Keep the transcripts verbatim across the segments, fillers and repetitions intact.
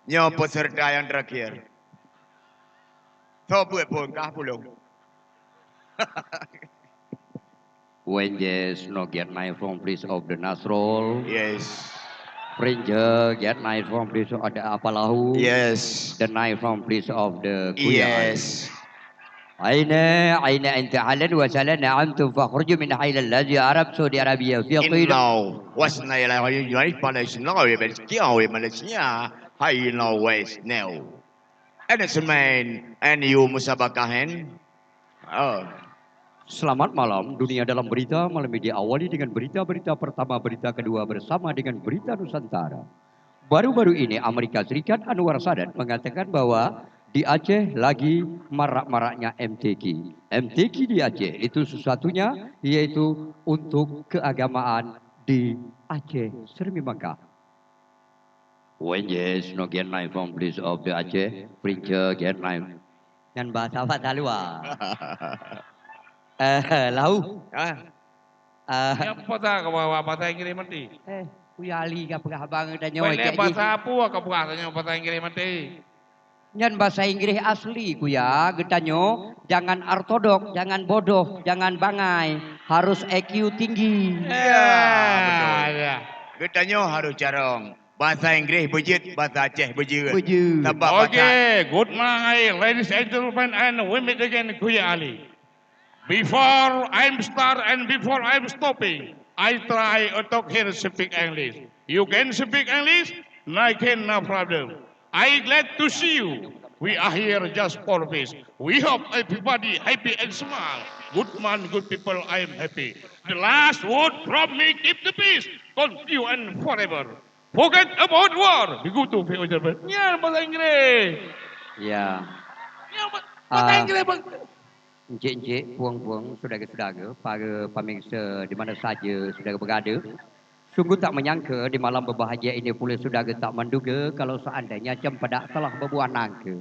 Nyoe peserta nyang terakhir. Soe buet phon kah pulung? Wenjes no get knife from place of the Nasrul. Yes. Prince get knife from place of the Apalahu. Yes. The knife from place of the Kuyai. Yes. Aina, aina anta halan wa salan antum fakhruju min hailal ladzi Arab Saudi Arabia fi qila. Inna wasna ila Malaysia, Malaysia, Haina West now. And it's mine and you musabakahen. Oh. Selamat malam dunia dalam berita. Malam ini diawali dengan berita-berita pertama, berita kedua bersama dengan Berita Nusantara. Baru-baru ini Amerika Serikat Anwar Sadat mengatakan bahwa di Aceh lagi marak-maraknya M T Q. M T Q di Aceh itu sesuatunya yaitu untuk keagamaan di Aceh Sermi Mekah. Wenjes no get knife from place of the Aceh, Prince get knife. Nyan bahasa, bahasa luar. Eh, lau. Ah. Eh. Nyang peugah keu bahasa Inggris mati. Eh, Kuya Ali ka peugah abang geutanyoe. Boleh cek jih. Bahasa apa ka peugah tanyoe bahasa Inggris mati? Nyan bahasa Inggris asli, Kuya. Geutanyoe jangan ortodok, jangan bodoh, jangan bangai. Harus I Q tinggi. Ya, betul. Ya. Geutanyoe harus carong. Bahasa Inggris beujeuet, bahasa Aceh beujeuet. Beujeuet. Sabab bahasa Okay, good morning, ladies and gentlemen, and we meet again, Kuya Ali. Before I'm start and before I'm stopping, I try to talk here speak English. You can speak English? No, I can, no problem. I glad to see you. We are here just for peace. We hope everybody happy and smile. Good man, good people, I am happy. The last word from me, keep the peace, continue and forever. Forget about war. Begitu, P O J P. Nyan bahasa Inggris. Ya. Nyan ba-, bahasa Ah. Inggris, Bang. Encik-encik, pueng-pueng, syedara-syedara, para pemirsa di mana saja syedara berada. Sungguh tak menyangka di malam berbahagia ini pula syedara tak menduga kalau seandainya cempedak telah berbuah nangka.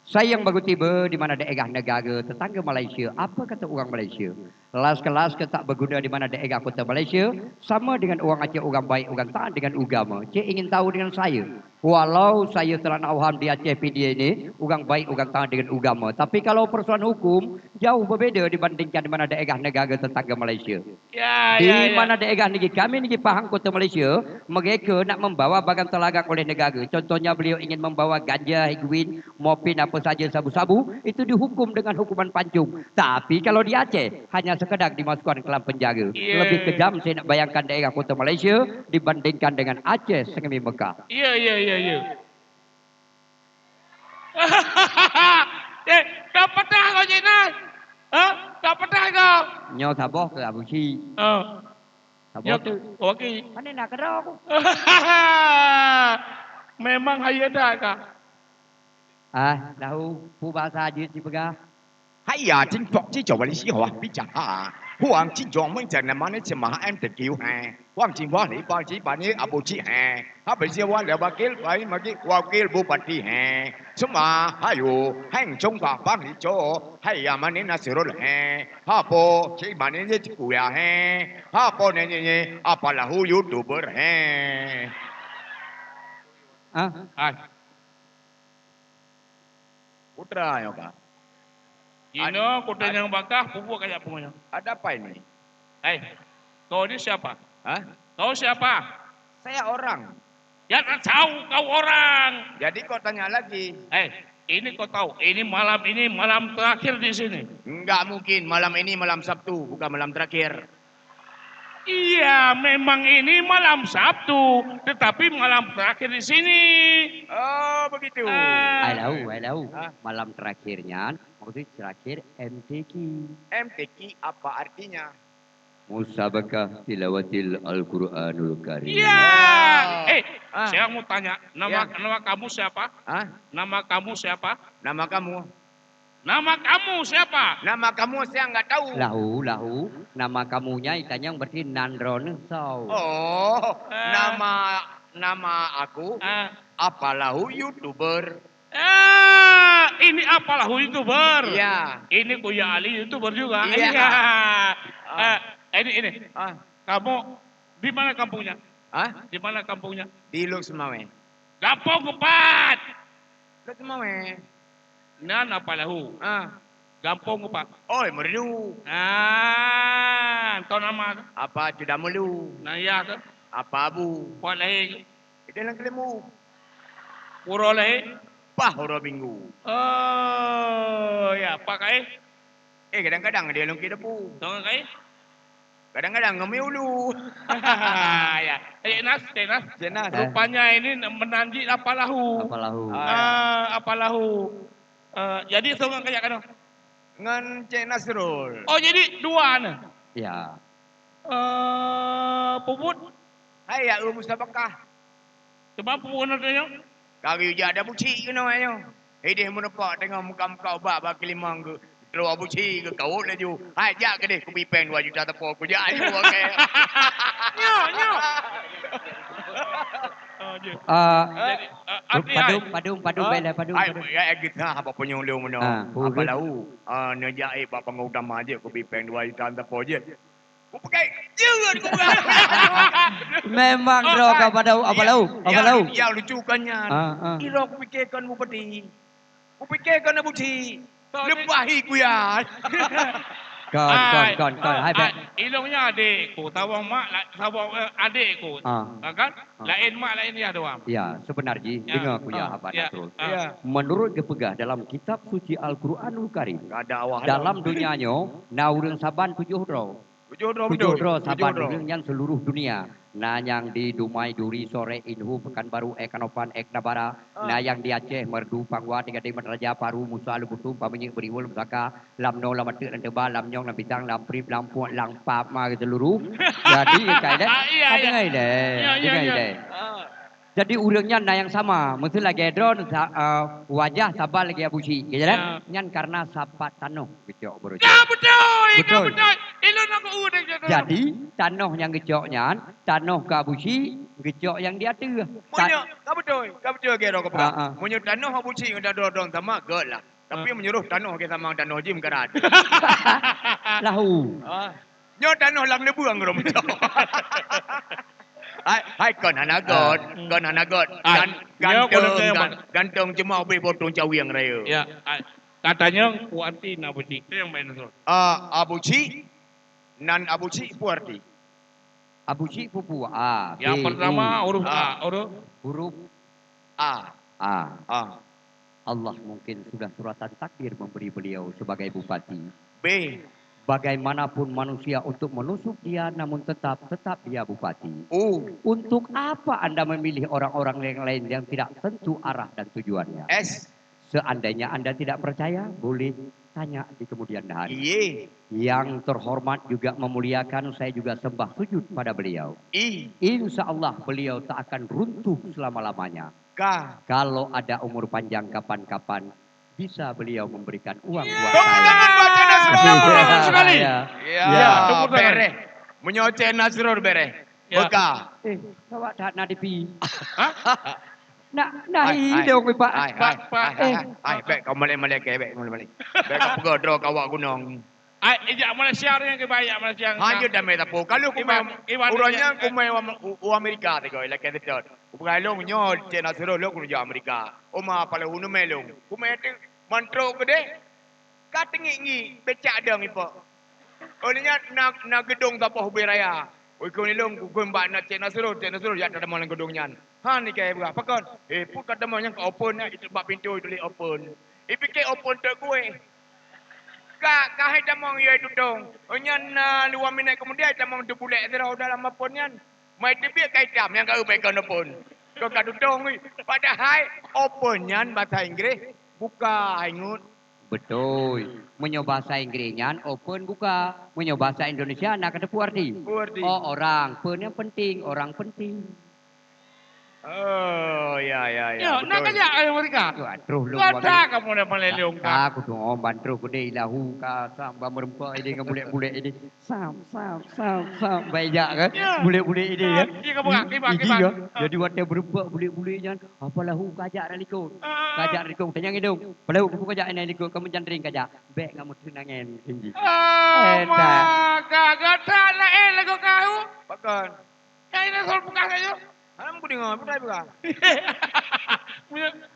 Saya yang baru tiba di mana daerah negara tetangga Malaysia, apa kata orang Malaysia? Las-kelas ke tak berguna di mana daerah kota Malaysia, sama dengan orang Aceh, orang baik, orang taat dengan agama. Cik ingin tahu dengan saya. Walau saya telah nak faham di Aceh P D ini, orang baik, orang taat dengan agama. Tapi kalau persoalan hukum, jauh berbeda dibandingkan di mana daerah negara tetangga Malaysia. Ya, Di ya, ya. mana daerah negeri kami, negeri Pahang, kota Malaysia, mereka nak membawa barang terlarang oleh negara. Contohnya beliau ingin membawa ganja, heroin, morfin, apa saja, sabu-sabu, itu dihukum dengan hukuman pancung. Tapi kalau di Aceh, hanya sekadar dimasukkan ke dalam penjara. Ya. Lebih kejam saya nak bayangkan daerah kota Malaysia dibandingkan dengan Aceh Sermi Mekah. Ya, ya, ya, ya. Eh, ka peugah kau cit na? Ha? Ka peugah kau? Nyoe saboh keu Abu Syik. Oh. Saboh Nyoe tu. Kau bagi. Mana nak keudroe aku? Memang hayeu that ka. Ah, lahu, peue bahasa jeuet sipeugah. Haiya, cingpok ci coba li si hoa picaha. Huang ci jong meuncen nama ni cemah M T Q hai. Huang ci wah li bang ci bani Abu Ci hai. Habis ci wah le wakil bani magi wakil bupati hai. Cuma hayu, heng cong ka bang li co. Haiya mani Nasrul hai. Hapo ci mani ni ci kuya hai. Hapo ni ni ni apalahu YouTuber hai. Ah, ah. Putra nyoe ka. Inoe kuta nyang bakah, pupuk kajak pungo nyoe. Ada apa ini? Hai, kau ni siapa? Hah? Kau siapa? Saya orang. Ya, tak tahu kau orang. Jadi kau tanya lagi. Eh, ini kau tahu, ini malam ini malam terakhir di sini. Enggak mungkin, malam ini malam Sabtu, bukan malam terakhir. Iya, memang ini malam Sabtu, tetapi malam terakhir di sini. Oh, begitu. Ah. Hai lau, hai lau. Hah? Malam terakhir nyan, maksud terakhir M T Q. M T Q apa artinya? Musabakah Tilawatil Al-Quranul Karim. Iya. Ah. Eh, Ah. saya mau tanya, nama, Ya. nama kamu siapa? Hah? Nama kamu siapa? Nama kamu? Nama kamu siapa? Nama kamu saya nggak tahu. Lahu, lahu. Nama kamunya itanyong berarti nan droeneuh soe. Oh, Ah. nama, nama aku Ah. Apalahu YouTuber. Ah, ini Apalahu YouTuber? Iya. Ini Kuya Ali YouTuber juga? Iya. Iya. Ah. Ah, ini, ini. Ah. Kamu di mana kampungnya? Hah? Di mana kampungnya? Di Lhokseumawe. Gampông keupat. Lôn teumawé. Nan Apalahu. Ah. Gampông keupat. Oi, Meureudu. Ah, entong nama tu? Apa Cuda Meulu. Nan ya tu? Apa Abu. Pat lahé tu? Di dalam kelembu. Uroe lahé? Pah uroe Minggu. Oh, ya, pat kayèe? Eh, kadang-kadang dia lungkit debu. Tong kayèe? Kadang-kadang ngon mi ulu. Ya. Cek Nas, Cek Nas. Cek Nas. Rupanya ini menanjik Apalahu. Apalahu. Ah, ya. Ah, Apalahu. Eh, jadi soe ngon kajak keunoe? Ngon Cek Nasrul. Oh, jadi dua ni? Ya. Eh, Puput? Hai, ya, eu musabakah. Teuma peue bunoe tanyoe? Ka geuyue jak Abusyik keunoe nyoe. Idéh meurumpok teungoh muka-muka ubak bak keulimong geu-, trok Abusyik geukawot laju. Hai, jak keudéh kubi péng dua juta teupô, kujak laju, oke. Nyoe, nyoe. Oh, je. Ah, jadi, ah, arti padum, hai. Padum, padum, ah? Baiklah, padum, hai, padum. Ya, eh, kita apa penyuluh meunoe? Ah, apa pu-, pu-, lau? Ah, neujak, eh, bak panggung utama je, kubi péng dua juta teupô je. Kupeugah, jeuet kupeugah. Memang droe ka padau, apa lau? Apa lau? Nyang lucu kan nyan. Ah, ah. Iro kupike kon bupati. Kupike kon Abusyik. Leubeh hi kuya. Kon, kon, kon, kon. Hai, hai, bek. Ilong nyan adek ku, sawong mak, la-, sawong, eh, adek ku. Ah. Ah, kan? Ah. Laén mak, laén yah doang. Ya, sebenar jih. Ya. Dengar kuya, ah, Abah Nasrul. Ya. Menurut geupeugah dalam kitab suci Al-Quranul Karim, dalam dunia nyoe na ureueng saban tujoh droe. Tujoh droe beutôi. Tujoh droe saban ureueng nyan seluruh dunia. Na nyang di Dumai, Duri, Sorek, Inhu, Pekanbaru, Ek Kanopan, Ek Nabara. Ah. Na nyang di Aceh, Meureudu, Pangwa, Tiga Gadeng, Meuraja, Paru, Musa, Lubutung, Paminyeuk, Beriwoe, Lam Saka, Lam Noe, Lam Ateuk, Lam Teuba, Lam Nyong, Lam Pisang, Lam Prip, Lam Puet, Lam Pap, ma seluruh. Jadi, ka ilèe? Ah, iya, iya. Ka deungoe ilèe? Iya, iya, iya. Deungoe ilèe? Ah. Jadi, ureueng nyan na nyang sama. Meuseu lagèe droe, sa-, eh, wajah saban lagèe Abusyik. Ka jalan? Ya. Nyan karena sapat tanoh geucok baroe. Ka beutôi, ka beutôi. Beutôi. Ilôn aku udeh je tu. Jadi, tanoh nyang geucok nyan, tanoh keu Abusyik, geucok nyang di ateueh. Ta- Meunyoe, ka beutôi, ka beutôi lagèe droe ka peugah. Ah, ah. Meunyoe tanoh Abusyik ngon droe-droe sama, göt lah. Tapi meunyoe tanoh ke sama tanoh jih meukarat. Lahu. Ah. Nyoe tanoh lam leubeueng rom tu. Hai, hai, kon hana göt, ah, kon hana göt. Ah, gan-, nyoe ganteng, kon gan-, ganteng cuma ubé potong cawieng raya. Ya, ah, katanya kuanti na Abusyik. Tu nyang main tu. Ah, Abusyik, nan Abusyik peue arti? Abusyik peue-peue? A, B, U. Yang pertama huruf A, huruf? Huruf A. A. A. Allah mungkin sudah suratan takdir memberi beliau sebagai bupati. B. Bagaimanapun manusia untuk menusuk dia, namun tetap, tetap dia bupati. U. Untuk apa Anda memilih orang-orang yang lain yang tidak tentu arah dan tujuannya? S. Seandainya Anda tidak percaya, boleh tanya di kemudian hari. Iye. Yang terhormat juga memuliakan, saya juga sembah sujud pada beliau. I. Insya Allah beliau tak akan runtuh selama-lamanya. Ka. Kalau ada umur panjang kapan-kapan, bisa beliau memberikan uang buat saya. Tepuk tangan buat Cek Nasrul. Terima kasih sekali. Ya. Ya, ya, tepuk tangan. Bereh. Meunyoe Cek Nasrul bereh. Ya. Beuka. Eh, awak that na dipi. Hah? Nak, nak hidong, Pak. Hai, hai, hai, hai, hai, bèk kau malèe-malèe ke, bèk kau malèe-malèe. Bèk kau peugah droe keu awak gunong. Ai, ijak Malaysia nyang keubai, jak Malaysia. Hanjeuet damé tapô. Kalau kumai, ureueng nyan kumai u, u Amerika tiga, ilakèe seutôt. Kupeugah lôn nyoe, Cek Nasrul lôn keuneuk jak Amerika. Oma pala unu mé lôn. Kumai teu mantro keudeh. Ka teungiek-ngiek, becak dong ipok. Oh, lheueh nyan na, na geudong saboh ubé raya. Oi, keu lôn kukheun bak na Cek Nasrul, Cek Nasrul, jak tatamong lam geudong nyan. Han ikei peugah, pakon? Eh, peue ka tamong nyang ka open, eh, bak pintoe ituléh open. Ipike open teuk kueh. Ka, ka hai tamong yue tutong. Oh, nyan na dua minèt keumudian tamong teubulek sidroe dalam open nyan. Mai teubiet ka itam nyang ka ubé kon open. Kon ka tutong, ui. Padahai open nyan basa Inggréh buka, hai ngut. Beutôi. Meunyoe basa Inggréh nyan open buka. Meunyoe basa Indonesia na kateupeue arti? Peue arti? Oh, orang. Pen nyang penting, orang penting. Oh, ya, ya, ya. Yo, na beutôi. Ka jak Amerika? Yo, troh lôn. Kota kamu dah malèe lôn ka. Ka, kudeungo ban troh keudeh ilahu ka, samba meureumpok idéh ngon bulek-bulek idéh. Sam, sam, sam, sam. Baik jak kan? Ya. Bulek-bulek idéh kan? Iya, ka peugah, kiban, kiban. Jadi watèe beureumpok bulek-bulek nyan, apa lahu kajak dari likot. Ah. Kajak dari likot, tanyong idong. Apa lahu, peue kajak inan likot, kamu jandring kajak. Bèk ngamut tunangan tinggi. Oh, eh, tak. Maka gata laén lagu kau. Pakon? Kaina sol peugah kayu. Hana kudeungo, peugah, peugah.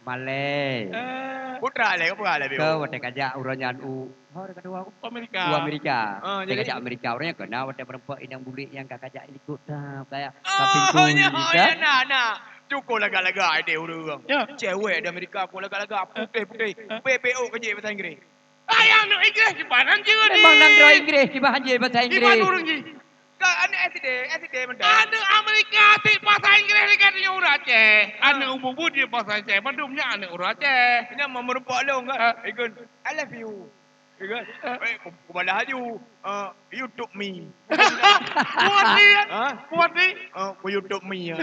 Malai. Eh. Putra lé, apa lé, Bio? Ke watèe kajak uroe nyan u, ho, ka dua u. Amerika. U Amerika. Ah, jadi? Kajak Amerika, uroe nyan keunan watèe meureumpok inong buleuen nyang ka kajak helikopter, kayak Oh, kaping oh, kui, ya, oh, kan? Ya, nah, nah. Cukup lagak-lagak ideh ureueng. Ya. Cewek di Amerika, cukup lagak-lagak, putéh-putéh. Eh. Bebek ôk kajak bahasa Inggris. Ayah aneuk Inggris kiban hanjeuet ni. Memang nanggroe Inggris kiban hanjeuet bahasa Inggris. Kiban ureueng jih. Ka aneuk S D, S D mantong. Aneuk Amerika cit bahasa Inggris lagèe tanyoe ureueng Aceh. Ah. Aneuk ubit-ubit jih bahasa Aceh. Bandum nyan aneuk ureueng Aceh. Nyan mau meureumpok lôn kan? Ah. Ikut, "I love you." Ikut, Ah. "Eh, ku, ku balas laju. Ah, you took me." Kuat dia. Ha? Kuat dia. Ah, "Ku you took me," ya.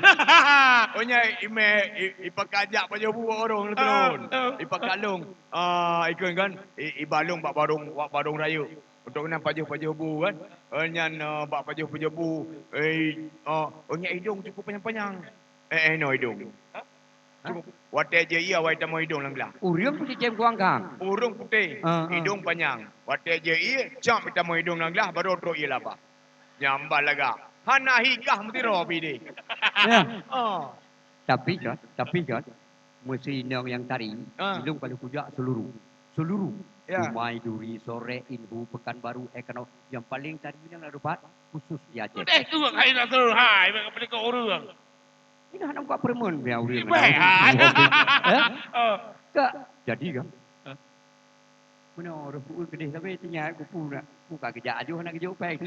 Oh, nyan imè, i, ipakat jak pajoh bu ureueng Ah, turun. Ah. Ipakat lôn. Ah, ikut kan? I, iba lôn bak barong, bak barong rayeuk. Untuk keunan pajoh-pajoh bu kan. Eh, nyan, eh, bak pajoh-pajoh bu, eh, eh, oh, nyan idong cukup panyang-panyang. Eh, eh, no idong. Hah? Cukup. Watèe jeuet ie awai tamong idong lam glah. Ureueng putih cem kuang kang. Ureueng putih, Ah, ah. idong panyang. Watèe jeuet ie, cop tamong idong lam glah, baru trok ie laba. Nyan bah lagak. Hana hikah meusidroe pih deh. Ya. Ah. Tapi kan, tapi kan, meusi inong nyang tari, Ah. ilong paling kujak seluruh. Seluruh. Ya. Dumai, Duri, Sorek, Inhu, Pekanbaru, eh, kano, nyang paling tari nyang na dupat khusus di Aceh. Udeh tu kat Khairul Rasul, hai, bak peuleukoh ureueng. Ini hana buka perumahan, ya, ureueng. Ibai, hai. Eh? Oh. Kak, jadi kan? Eh. Meunoe roh peuet keudeh sabe teuingat kupu nak buka geujak ajoh hana geujok péng.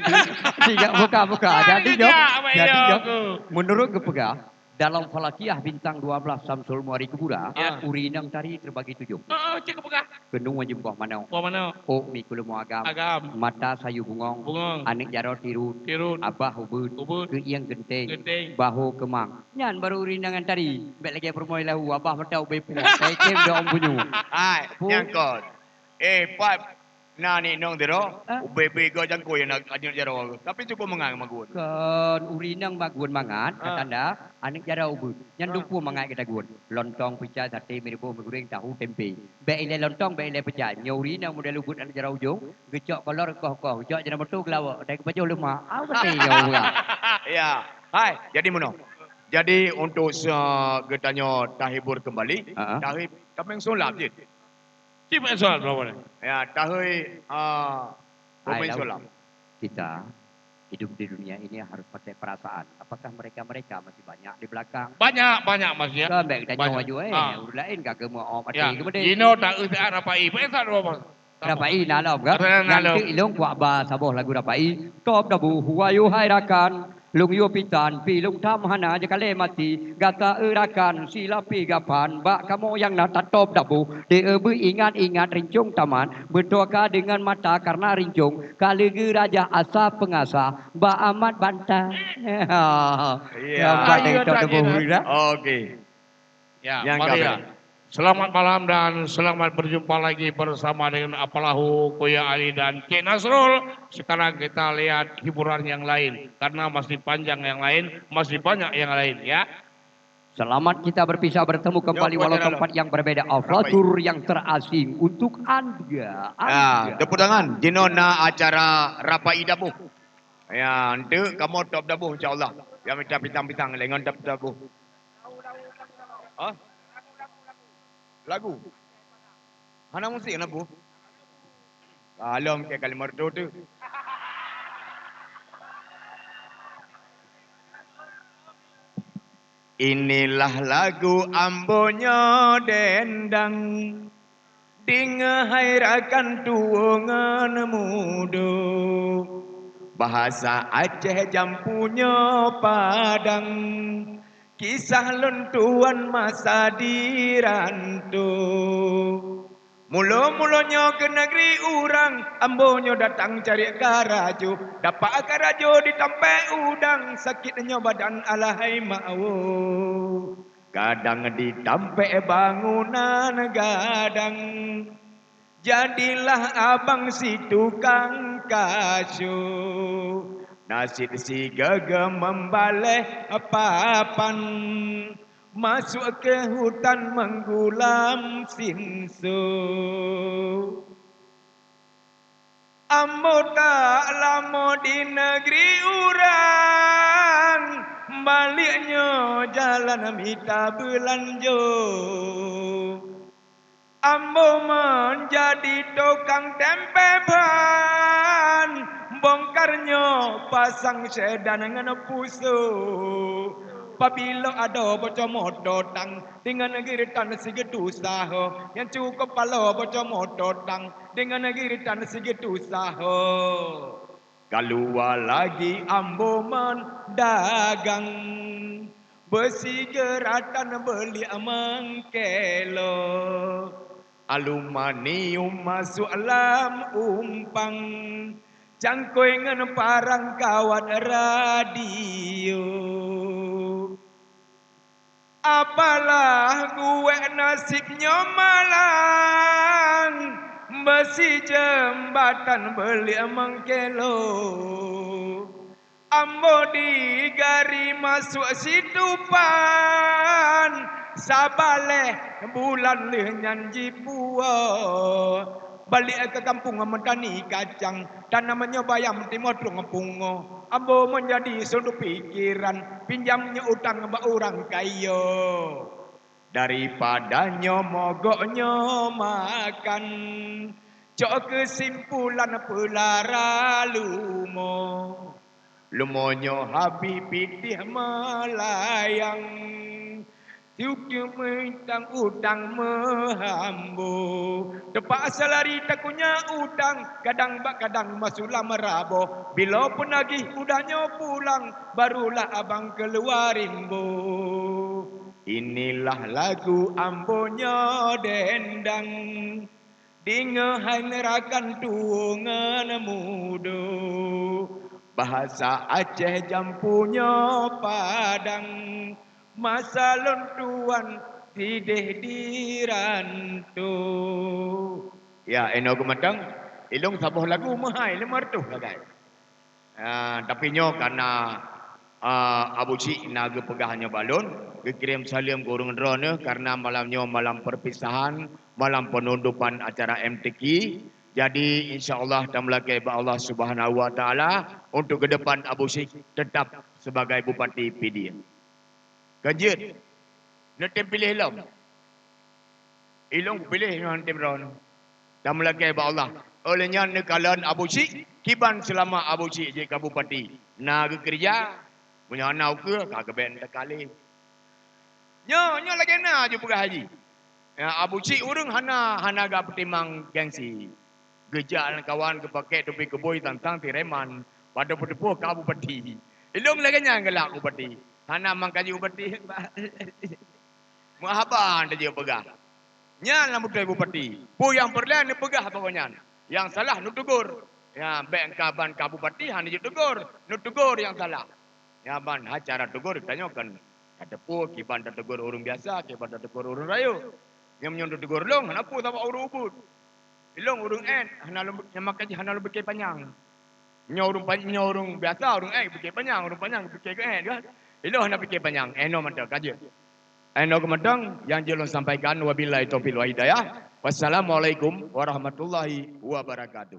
Tidak buka-buka. Jadi, jok. Jadi, jok. Menurut geupeugah, dalam Falakiah bintang dua belas Syamsul Muari Kubura, Ya. ureueng inong tari terbagi tujoh. Oh, oh, cek geupeugah. Keunong jeuem boh manok. Boh manok. Ôk mi keuleumo agam. Agam. Mata sayu bungong. Bungong. Aneuk jaroe tirun. Tirun. Abah ubeut. Ubeut. Keuieng geunteng. Geunteng. Bahô keumang. Nyan baru ureueng inong nyang tari. Bèk lagèe peurumoh lahu, abah mata ubé puwoe. Kai tem dong punyu. Hai, Pu- nyang kon. Eh, pat na ni nong tiro. Ah. Ubé-bé go jangkui na aneuk jaroe. Tapi cukup mangat magun. Kon, ureueng inong magun mangat, Ah. ka tanda aneuk jaroe ubeut. Nyan Ah. dum peue mangat geutanggong. Lontong, peucai, saté, mi reubôh, mi goreng, tahu, tempe. Bèk ilèe lontong, bèk ilèe peucai. Nyoe ureueng inong model ubeut aneuk jaroe ujong, geucok kolor koh-koh, geucok jinoe moto geulawok, dan geupajoh leumak. Au kata nyoe ureueng. Ya. Hai, jadi meunoe. Jadi untuk se-, geutanyoe tahibur kembali, Ha, ha. tahib, tameng sulap jih. Cik Mat Sulam, apa ni? Ya, tahoi, ah, Hai, pemain lau. sulap. Kita hidup di dunia ini harus pakai perasaan. Apakah mereka-mereka masih banyak di belakang? Banyak, banyak masih, ya. Kan bèk tanyoe Banyak. laju, eh. Ah. Ureueng laén ka geumeu'oh maté Ya. geumeu'oh. Jinoe tak eu siat rapai. Pakai sat dua bang. Rapai na lom, kan? Rapai na Nyang lom. teuk ilong kuak ba saboh lagu rapai. Top dabu, huayu hai rakan. Lung yue pitan, pi lung tham hana jakalé mati. Gata eu rakan, silapih gapan. Bak kamoe nyang na tatop dabu. Di eu beuingat-ingat rincong taman. Beutôi ka deungon mata karna rincong. Ka leugeue raja asa peungasa. Bak amat banta. Ya. Nampak Ayo, dari top tak dabu kira. huri dah. Okey. Ya, Yang mari kami. ya. Selamat malam dan selamat berjumpa lagi bersama dengan Apalahu, Kuya Ali dan Cik Nasrul. Sekarang kita lihat hiburan yang lain. Karena masih panjang yang lain, masih banyak yang lain, ya. Selamat kita berpisah bertemu kembali, Yo, walau Kuya tempat yang berbeda. Rapai. Aflatur yang terasing untuk Anda. Ah, Anda. tepuk tangan. Jinoe na acara rapai dabuh. Ya, enteuk kamoe top dabuh, insya-Allah. Ya, mita pitang-pitang lé ngon top dabuh. Hah? Lagu? Hana musik lagu? Alom ke kalimah tu tu. Inilah lagu ambo nyoe dendang. Deungoe hai rakan tuwo ngon mudo, bahasa Aceh jampu nyoe padang, kisah lôn tuwan masa di ranto. Mulo-mulo nyoe keu neugri urang, ambo nyoe datang cari karajo, dapat karajo di tampek udang, sakét nyoe badan alahai mawo. Kadang di tampek bangunan gadang, jadilah abang si tukang kaso. Nasib si geugeum membaleh papan, masuk ke hutan menggulam sinso. Ambo tak lamo di neugri urang, balik nyoe jalan mita beulanjo. Ambo meunjadi tukang tempe ban, bongkar nyoe pasang sedan ngon pusoe. Pabila adoe boco moto tang, deungon giritan sigeut usaha, nyang cukôp paloe boco moto tang, deungon giritan sigeut usaha. Kaluwa lagi ambo meudagang, beusi geuratan beuliek mangkelo. Aluminium masôk lam umpang, cangkôi ngon parang kawat radio. Apalah guwék nasib nyoe malang, beusi jeumbatan beuliek mangkelo. Ambo digari masôk situpan, sabaleh bulan lheueh nyan jipuwoe. Balik ke kampung meutani kacang, tanam nyoe bayam timoh trung pungo. Ambo meunjadi sundut pikeran, pinjam nyoe utang bak urang kayo. Daripada nyoe mogok nyoe makan, cok keusimpulan peulara lumo. Lumo nyoe habéh pitéh meulayang, tutoe meutang utang meuhambo. Teupaksa lari takunyah utang, kadang bak kadang masulam rabo. Bila peunagih udah nyoe pulang, barulah abang keuluwa rimbo. Inilah lagu ambo nyoe dendang, deungoe hai neurakan tuwo ngon mudo. Bahasa Aceh jampu nyoe padang, masa lôn tuan sideh di ranto. Ya, inoe geumatang, ilong saboh lagu meuhai lima ratus sagai. Ah, tapi nyoe karena, ah, Abu Syik na geupeugah nyoe bak lôn, geukirém saleuem keu ureuëng droeneuh karena malam nyoe malam perpisahan, malam penutupan acara M T Q. Jadi, insya Allah, tameulakée bak Allah Subhanahu wa Taala untuk ke depan Abu Syik tetap sebagai Bupati Pidie. Ka jeuet, neutem piléh lom. Ilong kupiléh ngon tem droen. Tameulakée bak Allah. Óh lheueh nyan neukalon Abu Syik, kiban seulama Abu Syik jeuet keu bupati. Na geukeureuja, meunyoe hana ukeue, ka geubek teukalé. Nyoe, nyoe lagée na aju peugah haji. Ya, Abu Syik ureuëng hana, hana gak peutimang gengsi. Geujak lam kawan geupakée tupi keubui tantang tireman, padub peuteupue ka bupati. Ilong lagée nyan galak bupati. Hana mangkaji bupati. Meuhaba teujieb peugah. Nyan lam beutôi bupati. Peue nyang peureulée neupeugah bak gobnyan. Nyang salah neutegur. Ya, bék kaban ka bupati hana jeuet tegur. Neutegur nyang salah. Nyan ban hai cara tegur tanyoe kan. Ka teupeu kiban tategur ureuëng biasa, kiban tategur ureuëng rayeuk. Nyang meunyoe tategur lôn hana peue sabab ureuëng ubit. Ilong ureuëng ék hana lôn, nyang maka jih hana lôn pike panyang. Nyoe ureuëng pa-, nyoe ureuëng biasa, ureuëng ék pike panyang, ureuëng panyang pike keu ék kan. Ilong hana pike panyang, inoe mantong ka jeuet. Inoe geumatang nyang jeuet lôn sampaikan, wabillahi taufiq wal hidayah. Wassalamualaikum warahmatullahi wabarakatuh.